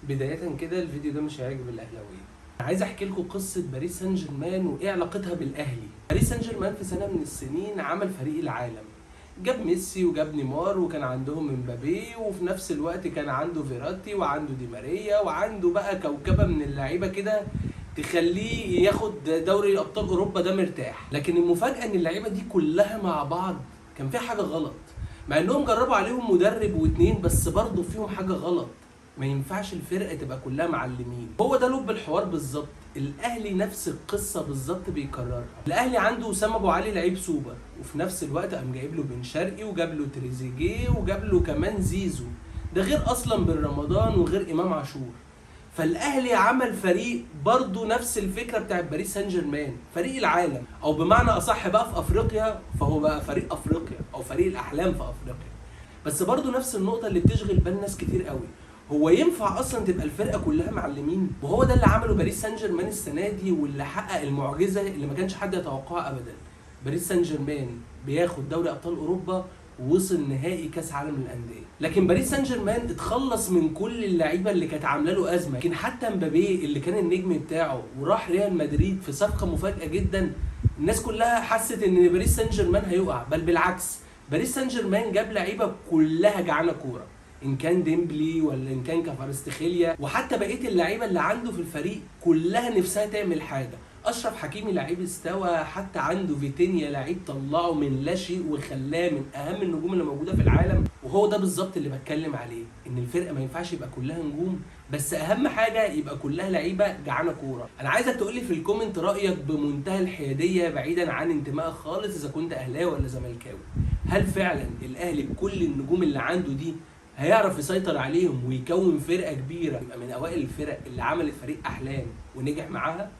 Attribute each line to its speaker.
Speaker 1: بداية كده الفيديو ده مش هيعجب الاهلاوية. عايز احكي لكم قصة باريس سان جيرمان وايه علاقتها بالاهلي. باريس سان جيرمان في سنة من السنين عمل فريق العالم، جاب ميسي وجاب نيمار وكان عندهم امبابي، وفي نفس الوقت كان عنده فيراتي وعنده دي ماريا وعنده بقى كوكبة من اللعيبة كده تخليه ياخد دوري ابطال اوروبا ده مرتاح. لكن المفاجأة ان اللعيبة دي كلها مع بعض كان فيها حاجة غلط، مع انهم جربوا عليهم مدرب واتنين بس برضه فيهم حاجة غلط. ما ينفعش الفرقة تبقى كلها معلمين. هو ده لب الحوار بالظبط. الاهلي نفس القصة بالظبط بيكررها. الاهلي عنده اسامة ابو علي لعيب سوبر، وفي نفس الوقت قام جايب له بن شرقي وجاب له تريزيجيه وجاب له كمان زيزو، ده غير اصلا بن رمضان وغير امام عاشور. فالاهلي عمل فريق برضه نفس الفكرة بتاعت باريس سان جيرمان، فريق العالم، او بمعنى اصح بقى في افريقيا فهو بقى فريق افريقيا او فريق الاحلام في افريقيا. بس برضه نفس النقطة اللي بتشغل بال ناس كتير قوي، هو ينفع اصلا تبقى الفرقة كلها معلمين؟ وهو ده اللي عمله باريس سان جيرمان السنة دي، واللي حقق المعجزة اللي ما كانش حد يتوقعها ابدا. باريس سان جيرمان بياخد دوري ابطال اوروبا ووصل نهائي كاس عالم للاندية. لكن باريس سان جيرمان اتخلص من كل اللعيبة اللي كانت عامله له ازمة، لكن حتى مبابي اللي كان النجم بتاعه وراح ريال مدريد في صفقة مفاجاة جدا، الناس كلها حست ان باريس سان جيرمان هيقع، بل بالعكس باريس سان جيرمان جاب لعيبة كلها جعانة كورة، ان كان ديمبلي ولا ان كان كفارستخيليا، وحتى بقية اللعيبة اللي عنده في الفريق كلها نفسها تعمل حاجة. اشرف حكيمي لعيب استوى، حتى عنده فيتينيا لعيب طلعه من لا شيء وخلاه من اهم النجوم اللي موجودة في العالم. وهو ده بالظبط اللي بتكلم عليه، ان الفرقة ما ينفعش يبقى كلها نجوم، بس اهم حاجة يبقى كلها لعيبة جعانة كورة. انا عايزك تقولي في ال comment رايك بمنتهى الحيادية بعيدا عن انتمائك خالص، اذا كنت اهلاوي ولا زملكاوي، هل فعلا الاهلي بكل النجوم اللي عنده دي هيعرف يسيطر عليهم ويكون فرقه كبيرة، يبقى من اوائل الفرق اللي عملت فريق احلام ونجح معاها؟